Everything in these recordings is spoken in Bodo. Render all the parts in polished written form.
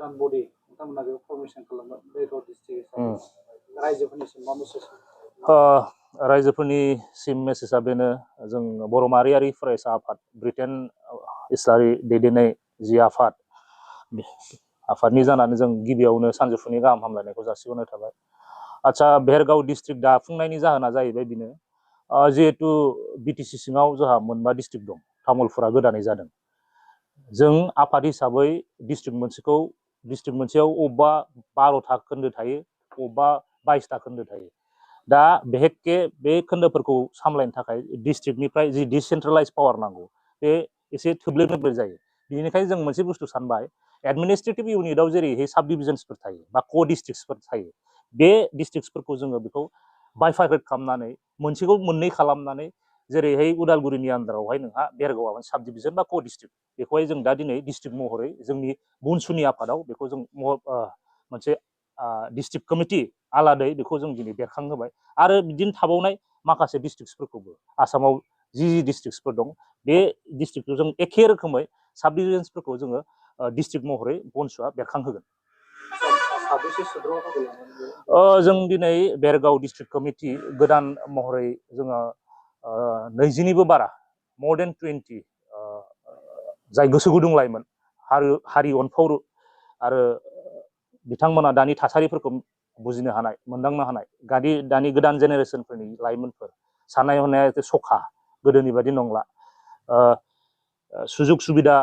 बडि नोंथांमोना बेयाव फरमेसन खालामबाय बेरगाव डिस्ट्रिक्ट हिसाबै रायजोफोरनिसिम मा मेसेज रायजोफोरनिसिम मेसेजआ बेनो जों बर' माहारियारि फरायसा आफाद ब्रिटेन इस्लारि दैदेननाय जि आफादनि जानानै जों गिबियावनो सानजौफुनि गाहाम हामलायनायखौ जासिहरनाय थाबाय। आच्छा भेरगाव डिस्ट्रिक्ट दाफुंनायनि जाहोना जाहैबाय बेनो जिहेतु बिटिसि सिङाव जोंहा मोनबा डिस्ट्रिक्ट दं, तामुलपुरा गोदानै जादों। जों आफाद हिसाबै डिस्ट्रिक्ट मोनसेयाव अबेबा 12टा खोन्दो थायो, अबेबा 22टा खोन्दो थायो। दा बेहेके बे खोन्दोफोरखौ सामलायनो थाखाय डिस्ट्रिक्टनिफ्राय जि डिसेन्ट्रेलाइज पावार नांगौ बे एसे थोब्ले माब्ले जायो। बेनिखायनो जों मोनसे बुस्थु सानबाय, एडमिनिस्ट्रेटिभ इउनिटआव जेरैहाय साब डिभिजन्सफोर थायो बा क' डिस्ट्रिक्टसफोर थायो, बे डिस्ट्रिक्टसफोरखौ जोङो बेखौ बाइफार्केट खालामनानै मोनसेखौ मोननै खालामनानै, जेरैहाय उदालगुरिनि आन्दारावहाय नोंहा बेरगावआ साब डिभिजन बा क' डिस्ट्रिक्ट, बेखौहाय जों दा दिनै डिस्ट्रिक्ट महरै जोंनि बुनसुनि आफादाव बेखौ जों मोनसे डिस्ट्रिक्ट कमिटि आलादायै बेखौ जों दिनै बेरखांहोबाय। आरो बिदिनो थाबावनाय माखासे डिस्ट्रिक्टसफोरखौबो आसामाव जि डिस्ट्रिक्टसफोर दं बे डिस्ट्रिक्टखौ जों एखे रोखोमै साब डिभिजन्सफोरखौ जोङो डिस्ट्रिक्ट महरै बनसुआ बेरखांहोगोन। जों दिनै बेरगाव डिस्ट्रिक्ट कमिटि गोदान महरै जोङो 20निबो बारा more than 20 जाय गोसो गुदुं लाइमोन हारि अनफावरु आरो बिथांमोना दानि थासारिफोरखौ बुजिनो हानाय, मोनदांनो हानाय, दानि गोदान जेनेरेसनफोरनि लाइमोनफोर साननाय हनाया एसे सखा, गोदोनि बायदि नंला। सुजुग सुबिदा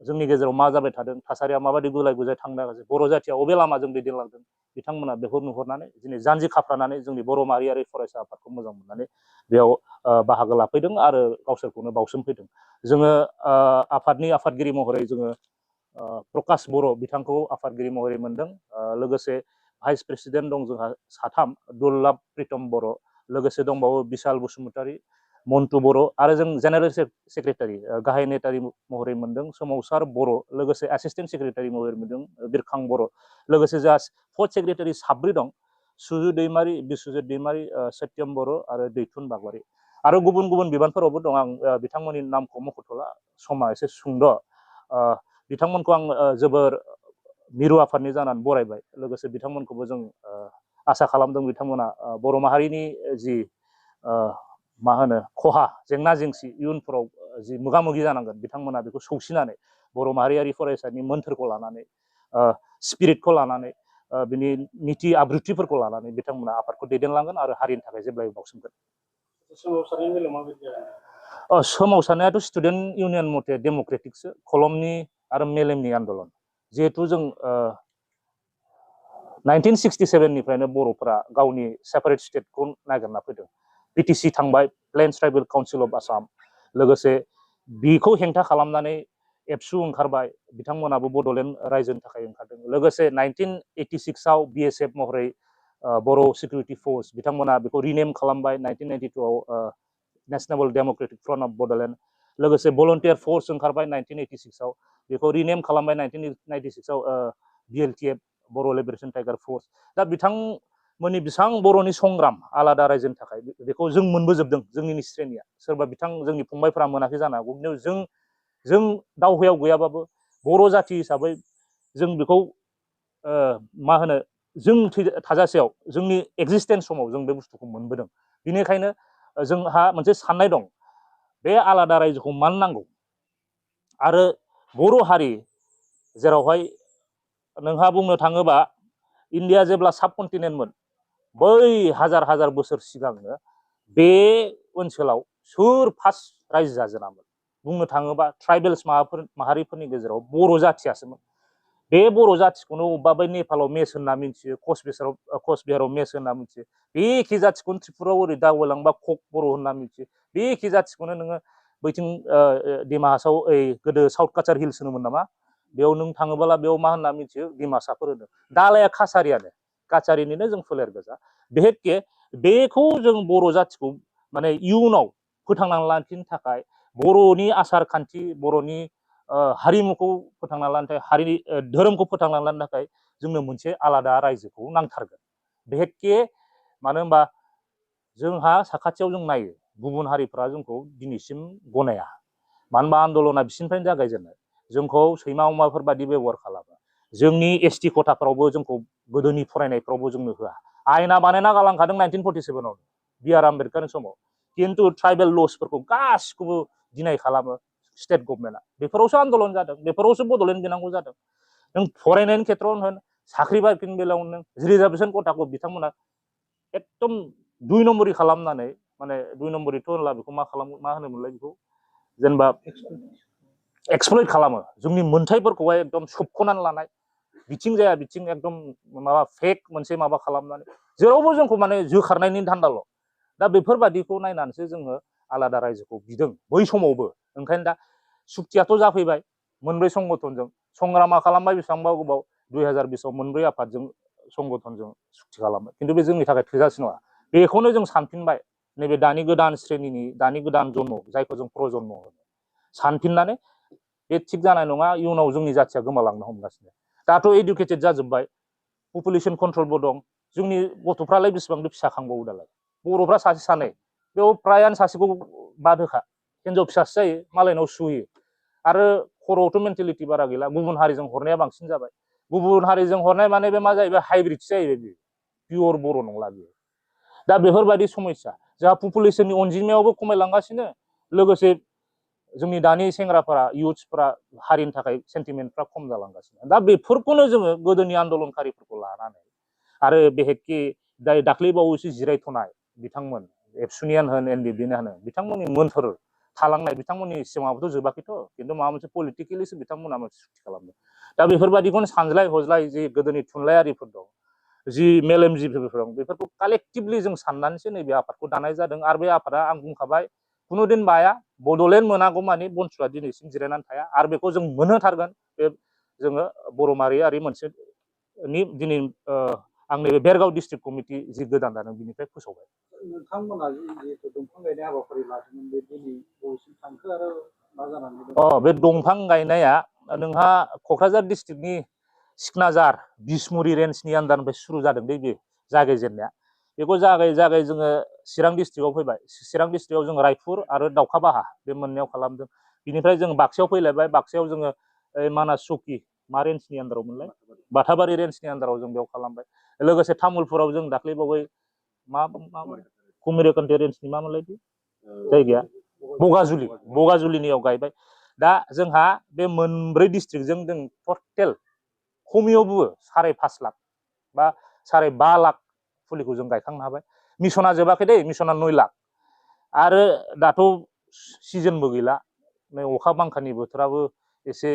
जोंनि गेजेराव मा जाबाय थादों, थासारिया माबायदि गुलाय गुजाय थांगासिनो, बर' जाथिया अबे लामाजों दैदेनलांदों, बिथांमोना बेखौ नुहुरनानै दिनै जानजि खाफ्रानानै जोंनि बर' माहारियारि फरायसा आफादखौ मोजां मोननानै बेयाव बाहागो लाफैदों आरो गावसोरखौनो बावसोमफैदों। जोङो आफादनि आफादगिरि महरै जोङो प्रकाश बर' बिथांखौ आफादगिरि महरै मोनदों। लोगोसे भाइस प्रेसिडेन्ट दं जोंहा 3 दुर्लाभ प्रितम बर', लोगोसे दंबावो बिशाल बसुमतारी, मन्टु बर' आरो जों जेनेरेल सेक्रेटारि गाहाय नेतारि महरै मोनदों सोमावसार बर', लोगोसे एसिस्टेन्ट सेक्रेटारि महरै मोनदों बिरखां बर', लोगोसे जोंहा 4th सेक्रेटारि 7 दं, सुजु दैमारि, बिस्वजित दैमारि, सत्यम बर' आरो दैथुन बाग्लारि आरो गुबुन गुबुन बिबानफोरावबो दं। आं बिथांमोननि नामखौ मख'थ'ला, समा एसे सुंद'। बिथांमोनखौ आं जोबोर मिरु आफादनि जानानै बरायबाय। लोगोसे बिथांमोनखौबो जों आसा खालामदों बिथांमोना बर' माहारिनि जि मा होनो खहा जेंना जेंसि इयुनफोराव जि मोगा मोगि जानांगोन, बिथांमोना बेखौ सौसिनानै बर' माहारियारि फरायसानि मोन्थोरखौ लानानै, स्पिरिटखौ लानानै, बिनि निति आब्रुथिफोरखौ लानानै बिथांमोना आफादखौ दैदेनलांगोन आरो हारिनि थाखाय जेब्लायबो बावसोमगोन। सोमावसारनायनि बेलायाव माबायदि जागोन? सोमावसारनायाथ' स्टुडेन्ट इउनियन मथे डेम'क्रेटिकसो, खलमनि आरो मेलेमनि आन्दलन। जिहेथु जों 1967निफ्रायनो बर'फोरा गावनि सेपारेट स्टेटखौ नागिरना फैदों। बिटिसि थांबाय, plains tribal council of Assam, लोगोसे बिखौ हेंथा खालामनानै एबसु ओंखारबाय, बिथांमोनाबो बड'लेण्ड रायजोनि थाखाय ओंखारदों। लोगोसे 1986आव बिएसएफ महरै बर' सिकिउरिटि फर्स बिथांमोना बेखौ रिनेम खालामबाय 1992आव national democratic front of Bodoland. लोगोसे भलन्टियार फर्स ओंखारबाय 1986आव, बेखौ रिनेम खालामबाय 1996आव बिएलटिएफ बर' लिबारेशन टाइगार फर्स। दा बिथांमोननि बेसेबां बर'नि संग्राम आलादा रायजोनि थाखाय बेखौ जों मोनबोजोबदों, जोंनि श्रेणिया। सोरबा जोंनि फंबायफोरा मोनाखै जानो हागौ, खिन्थु जों दावहायाव गैयाबाबो बर' जाथि हिसाबै जों बेखौ मा होनो, जों थाजासेयाव जोंनि एक्जिस्टेन्स समाव जों बे बुस्थुखौ मोनबोदों। बेनिखायनो जोंहा मोनसे साननाय दं, बे आलादा रायजोखौ मानो नांगौ। आरो बर' हारि जेरावहाय नोंहा बुंनो थाङोबा इन्डिया जेब्ला साब कन्टिनेन्टमोन, बै हाजार हाजार बोसोर सिगांनो बे ओनसोलाव सोर फार्स्ट रायजो जाजेनामोन बुंनो थाङोबा ट्राइबेल्स माहारिफोरनि गेजेराव बर' जाथियासोमोन। बे बर' जाथिखौनो अबेबा बै नेपालाव मेस होनना मिथियो, कचबिहाराव मेस होनना मिथियो, बे एखे जाथिखौनो त्रिपुरायाव ओरै दावबायलांबा कक बर' होनना मिथियो, बे एखे जाथिखौनो नोङो बैथिं डिमा हासाव गोदो साउथ काचार हिल्स होनोमोन नामा, बेयाव नों थाङोब्ला बेयाव मा होनना मिथियो, डिमासाफोर होनो। दालाया काछारियानो, काछारिनिनो जों फोलेर गोजा। बेहेके बेखौ जों बर' जाथिखौ माने इयुनाव फोथांनानै लाखिनो थाखाय, बर'नि आसार खान्थि, बर'नि हारिमुखौ फोथांना लानो थाखाय, धोरोमखौ फोथांना लानो थाखाय जोंनो मोनसे आलादा रायजोखौ नांथारगोन। बेहेके मानो होनबा जोंहा साखाथियाव जों नायो, गुबुन हारिफ्रा जोंखौ दिनैसिम गनाया। मानो होनबा आन्दलना बिसिनिफ्रायनो जागायजेननाय, जोंखौ सैमा अमाफोर बादि बेबहार खालामो। जोंनि एसटि खथाफ्रावबो जोंखौ गोदोनि फरायनायफ्रावबो जोंनो होआ आयना बानायना गालांखादों 1947 बि आर आम्बेडकारनि समाव खिन्थु ट्राइबेल लसफोरखौ गासिखौबो डिनाय खालामो स्टेट गभर्नमेन्टआ बेफोरावसो आन्दलन जादों बेफोरावसो बड'लेण्ड गिनांगौ जादों नों फरायनायनि खेथ्रआवनो होन साख्रि बाख्रिनि बेलायावनो नों रिजार्भेसन खथाखौ बिथांमोना एकदम 2 नम्बरि खालामनानै माने 2 नम्बरिथ' होनला बेखौ मा होनोमोनलाय बेखौ जेनेबा एक्सप्लइट खालामो जोंनि मोन्थाइफोरखौहाय एकदम सोबख'नानै लानाय बिथिं जाया बिथिं एकदम माबा फेक मोनसे माबा खालामनानै जेरावबो जोंखौ माने जोखारनायनि धान्दाल' दा बेफोरबादिखौ नायनानैसो जोङो आलादा रायजोखौ बिदों बै समावबो ओंखायनो दा सुक्तियाथ' जाफैबाय मोनब्रै संगठनजों संग्रामा खालामबाय बेसेबांबा गोबाव 2020 आव मोनब्रै आफादजों संगठनजों सुक्ति खालामबाय खिन्थु बे जोंनि थाखाय थोजासे नङा बेखौनो जों सानफिनबाय नैबे दानि गोदान श्रेणिनि दानि गोदान जन्म जायखौ जों प्रजन्म होनो सानफिननानै बे थिग जानाय नङा इयुनाव जोंनि जाथिया गोमालांनो हमगासिनो दाथ' इडुकेटेड जाजोब्बाय पपुलेसन कन्ट्रलबो दं जोंनि गथ'फ्रालाय बेसेबांथो फिसा खांबावो दालाय बर'फ्रा सासे सानै बेयाव फ्रायानो सासेखौ बाद होखा हिनजाव फिसासो जायो मालायनाव सुहोयो आरो खर'आवथ' मेन्टेलिटि बारा गैला गुबुन हारिजों हरनाया बांसिन जाबाय गुबुन हारिजों हरनाय माने बे मा जाहैबाय हाइब्रिदसो जाहैबाय बेयो पियर बर' नंला बेयो दा बेफोरबायदि समस्या जोंहा पपुलेसननि अनजिमायावबो खमायलांगासिनो लोगोसे जोंनि दानि सेंग्राफोरा इयुथ्सफोरा हारिनि थाखाय सेन्टिमेन्टफ्रा खम जालांगासिनो दा बेफोरखौनो जोङो गोदोनि आन्दलनकारिफोरखौ लानानै आरो बेहेखि दाख्लै बावैसो जिरायथ'नाय बिथांमोन एबसुनियानो होन एनडिएफबिनो होन बिथांमोननि मोनफोर थालांनाय बिथांमोननि सिमाङाबोथ' जोबाखैथ' खिन्थु माबा मोनसे पलिटिकेलिसो बिथांमोना मोनसे सुक्ति खालामदों दा बेफोरबादिखौनो सानज्लाय हज्लाय जि गोदोनि थुनलाइयारिफोर दं जि मेलेमजिबिफोर दं बेफोरखौ कालेक्टिभलि जों साननानैसो नैबे आफादखौ दानाय जादों आरो बे आफादा आं बुंखाबाय कुनु दिन बाया बड'लेण्ड मोनागौ मानि बन्सुआ दिनैसिम जिरायनानै थाया आरो बेखौ जों मोनहोथारगोन बे जोङो बर' माहारियारि मोनसेनि दिनै आंनि बे बेरगाव डिस्ट्रिक्ट कमिटि जि गोदान दादों बिनिफ्राय फोसावबाय नोंथांमोना जिहेतु दंफां गायनाय हाबाफारि लादोंमोन बे दिनै बबेसिम थांखो आरो मा जानानै दं बे दंफां गायनाया नोंहा क'क्राझार डिस्ट्रिक्टनि सिकनाझार बिसमुरि रेन्जनि आन्दारनिफ्राय सुरु जादों दै बे जागायजेननाया बेखौ जागाय जोङो चिरां डिस्ट्रिक्टआव फैबाय चिरां डिस्ट्रिक्टआव जों रायपुर आरो दाउखाबाहा बे मोननैयाव खालामदों बिनिफ्राय जों बाक्सायाव फैलायबाय बाक्सायाव जोङो मानास चौकि मा रेन्जनि आन्दाराव मोनलाय बाथाबारि रेन्जनि आन्दाराव जों बेयाव खालामबाय लोगोसे तामुलपुराव जों दाख्लै बावै मा कुमिरकान्ति रेन्जनि मा मोनलाय बे जायगाया बगाजुलिनियाव गायबाय दा जोंहा बे मोनब्रै डिस्ट्रिक्टजों जों टटेल खमियावबो 5.5 लाख बा 5.5 लाख फुलिखौ जों गायखांनो हाबाय मिसना जोबाखै दै मिसना 9 लाख आरो दाथ' सिजनबो गैला नै अखा बांखानि बोथोराबो एसे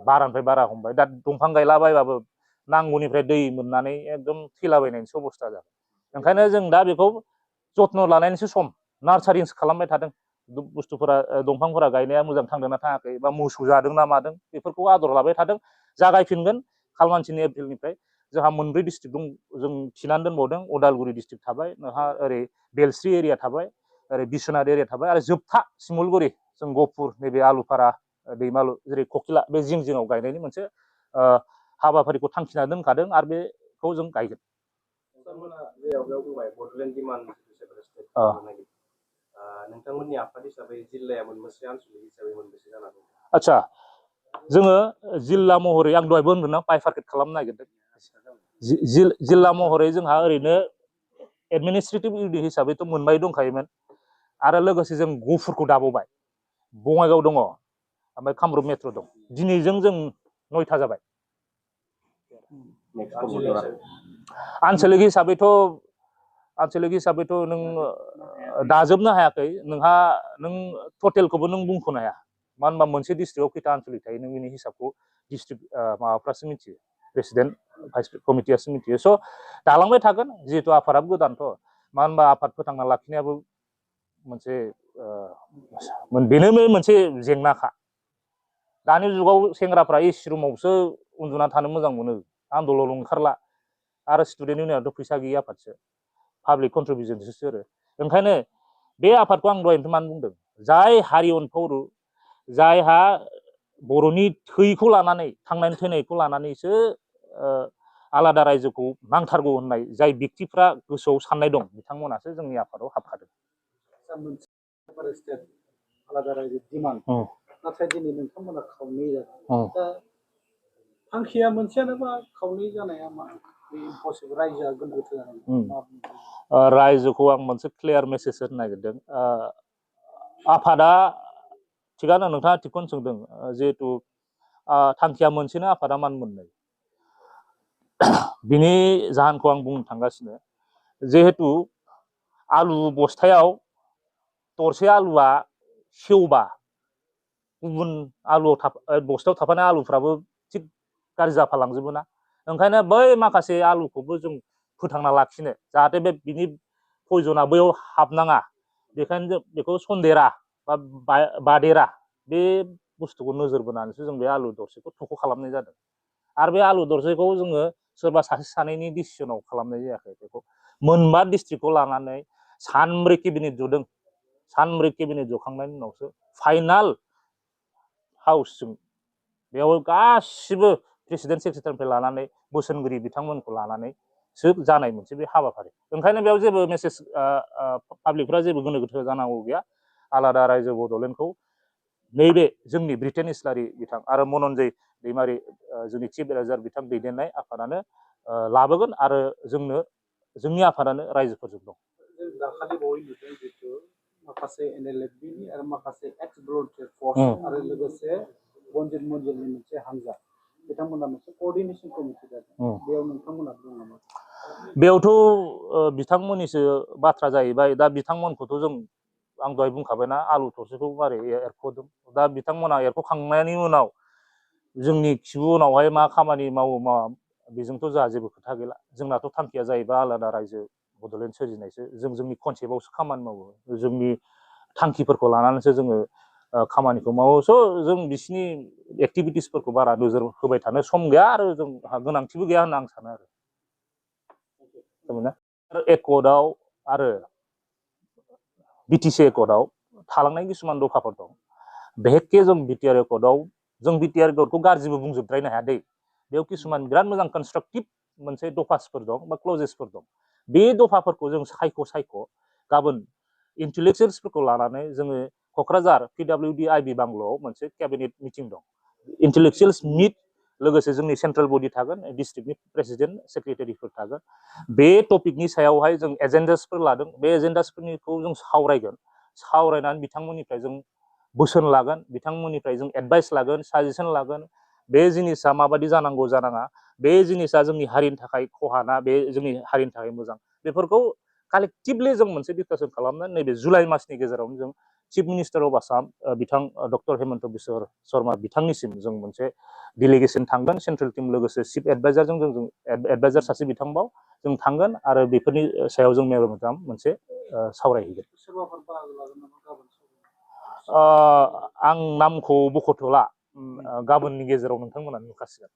बारानिफ्राय बारा हमबाय दा दंफां गायलाबायबाबो नांगौनिफ्राय दै मोननानै एकदम थैलाबायनायनिसो अबस्था जाबाय ओंखायनो जों दा बेखौ जत्न लानायनिसो सम नार्सारिंसो खालामबाय थादों बुस्थुफोरा दंफांफोरा गायनाया मोजां थांदोंना थाङाखै बा मोसौ जादों ना मादों बेफोरखौ आदर लाबाय थादों जागायफिनगोन खालमानसिनि एप्रिलनिफ्राय जोंहा मोनब्रै डिस्ट्रिक्ट दं जों थिनानै दोनबावदों उदालगुरि डिस्ट्रिक्ट थाबाय नोंहा ओरै बेलस्रि एरिया थाबाय ओरै बिश्वनाथ एरिया थाबाय आरो जोबथा सिमुलगुरि जों गहपुर नैबे आलुफारा दैमालु जेरै ककिला बे जिं जिङाव गायनायनि मोनसे हाबाफारिखौ थांखिना दोनखादों आरो बेखौ जों गायगोन नोंथांमोननि आफाद हिसाबै जिल्लाया मोनबेसे आनसलिक हिसाबै मोनबेसे जाना दं आच्छा जोङो जिल्ला महरै आं दहायबो होनदोंना बाइफारकेट खालामनो नागिरदों जिल्ला महरै जोंहा ओरैनो एडमिनिस्ट्रेटिभ इउनिट हिसाबैथ' मोनबाय दंखायोमोन आरो लोगोसे जों गहपुरखौ दाबावबाय बङाइगाव दङ ओमफ्राय कामरुप मेट्र' दं दिनैजों जों 9था जाबाय आनसलिक हिसाबैथ' नों दाजोबनो हायाखै नोंहा नों टटेलखौबो नों बुंख'नो हाया मानो होनबा मोनसे डिस्ट्रिक्टआव खैथा आनसलिक थायो नों बिनि हिसाबखौ डिस्ट्रिक्ट माबाफ्रासो मिथियो प्रेसिडेन्ट भाइस कमिटियासो मिथियो स' दालांबाय थागोन जिहेतु आफादाबो गोदानथ' मानो होनबा आफाद फोथांना लाखिनायाबो मोनसे बेनो मोनसे जेंनाखा दानि जुगाव सेंग्राफ्रा एसि रुमावसो उन्दुना थानो मोजां मोनो आन्दोलन ओंखारला आरो स्टुडेन्ट इउनियनाथ' फैसा गैया आफादसो पाब्लिक कन्ट्रिबिउसनसो आरो ओंखायनो बे आफादखौ आं दहायनोथ' मानो बुंदों जाय हारि अनफावरु जायहा बर'नि थैखौ लानानै थांनानै थैनायखौ लानानैसो आलादा रायजोखौ नांथारगौ होननाय जाय व्यक्तिफ्रा गोसोआव साननाय दं बिथांमोनासो जोंनि आफादाव हाबखादों आलादा रायजो डिमान्ड नाथाय दिनै नोंथांमोना खावनै जादों दा थांखिया मोनसेयानोबा खावनै जानाया मा बे इम्पसिबल रायजोआ गोनो-गोथो जानानै रायजोखौ आं मोनसे क्लियार मेसेज होनो नागिरदों आफादा थिगानो नोंथाङा थिगखौनो सोंदों जिहेतु थांखिया मोनसेनो आफादा मान मोननै बिनि जाहोनखौ आं बुंनो थांगासिनो जिहेतु आलु बस्थायाव दरसे आलुआ सेवबा गुबुन आलुआव बस्थायाव थाफानाय आलुफ्राबो थिग गाज्रि जाफालांजोबो ना ओंखायनो बै माखासे आलुखौबो जों फोथांना लाखिनो जाहाथे बे बिनि पयजना बैयाव हाबनाङा बेखायनो जों बेखौ सन्देरा बा बादेरा बे बुस्थुखौ नोजोर बोनानैसो जों बे आलु दरसेखौ थख' खालामनाय जादों आरो बे आलु दरसेखौ जोङो सोरबा सासे सानैनि डिसिसनाव खालामनाय जायाखै बेखौ मोनबा डिस्ट्रिक्टखौ लानानै सानब्रै केबिनेट जदों सानब्रै केबिनेट जखांनायनि उनावसो फाइनाल हाउसजों बेयाव गासिबो प्रेसिडेन्ट सेक्रेटारिनिफ्राय लानानै बोसोनगिरि बिथांमोनखौ लानानैसो जानाय मोनसे बे हाबाफारि ओंखायनो बेयाव जेबो मेसेज पाब्लिकफ्रा जेबो गोनो गोथो जानांगौ गैया आलादा रायजो बड'लेण्डखौ नैबे जोंनि ब्रिटेन इस्लारि बिथां आरो मनन्जय दैमारि जोंनि चिफ एडभाइजार बिथां दैदेननाय आफादानो लाबोगोन आरो जोंनि आफादानो रायजोफोरजों दं जों दाखालि बावै नुदों जितु माखासे NLFBनि आरो माखासे एक्स भलन्टियार फर्स आरो लोगोसे बनजित मन्जिलनि मोनसे हान्जा बिथांमोना मोनसे कअर्डिनेसन कमिटि जादों बेयाव नोंथांमोना दं नामा बेयावथ' बिथांमोननिसो बाथ्रा जाहैबाय दा बिथांमोनखौथ' जों आं दहाय बुंखाबायना आलु थरसेखौ मारै एरख'दों दा बिथांमोना एरख'खांनायनि उनाव जोंनि खिबु उनावहाय मा खामानि मावो मावा बेजोंथ' जोंहा जेबो खोथा गैला जोंनाथ' थांखिया जाहैबाय आलादा रायजो बड'लेण्ड सोरजिनायसो जों जोंनि कनसेप्टआवसो खामानि मावो जोंनि थांखिफोरखौ लानानैसो जोङो खामानिखौ मावो स' जों बिसिनि एक्टिभिटिसफोरखौ बारा नोजोर होबाय थानो सम गैया आरो जों गोनांथिबो गैया होनना आं सानो आरो एकर्डआव आरो बिटिसि एकर्डआव थालांनाय किसुमान दफाफोर दं बेहेके जों बिटिआर एकर्डआव जों बिटिआर एकर्डखौ गाज्रिबो बुंजोबद्रायनो हाया दै बेयाव किसुमान बिराद मोजां कनस्ट्राक्टिभ मोनसे दफासफोर दं बा क्लजेसफोर दं बे दफाफोरखौ जों सायख' गाबोन इन्टेलेक्सुयेल्सफोरखौ लानानै जोङो क'क्राझार PWD IB बांल'आव मोनसे केबिनेट मिटिं दं इन्टेलेक्सुयेल्स मिट लोगोसे जोंनि सेन्ट्रेल बडि थागोन डिस्ट्रिक्टनि प्रेसिडेन्ट सेक्रेटारिफोर थागोन बे टपिकनि सायावहाय जों एजेन्डासफोर लादों बे एजेन्डासफोरनिखौ जों सावरायनानै बिथांमोननिफ्राय जों बोसोन लागोन बिथांमोननिफ्राय जों एडभाइस लागोन साजेसन लागोन बे जिनिसा माबादि जानांगौ जानाङा बे जिनिसा जोंनि हारिनि थाखाय खहा ना बे जोंनि हारिनि थाखाय मोजां बेफोरखौ कालेक्टिभलि जों मोनसे डिसकासन खालामनानै नैबे जुलाइ मासनि गेजेरावनो जों चिफ मिनिस्टार अफ आसाम बिथां डक्टर हेमन्त बिश्व शर्मा बिथांनिसिम जों मोनसे डेलिगेसन थांगोन सेन्ट्रेल टिम लोगोसे चिफ एडभाइजारजों जों एडभाइजार सासे बिथांबाव जों थांगोन आरो बेफोरनि सायाव जों मेल मोनसे सावरायहैगोन आं नामखौ बख'थ'ला गाबोननि गेजेराव नोंथांमोना नुखासिगोन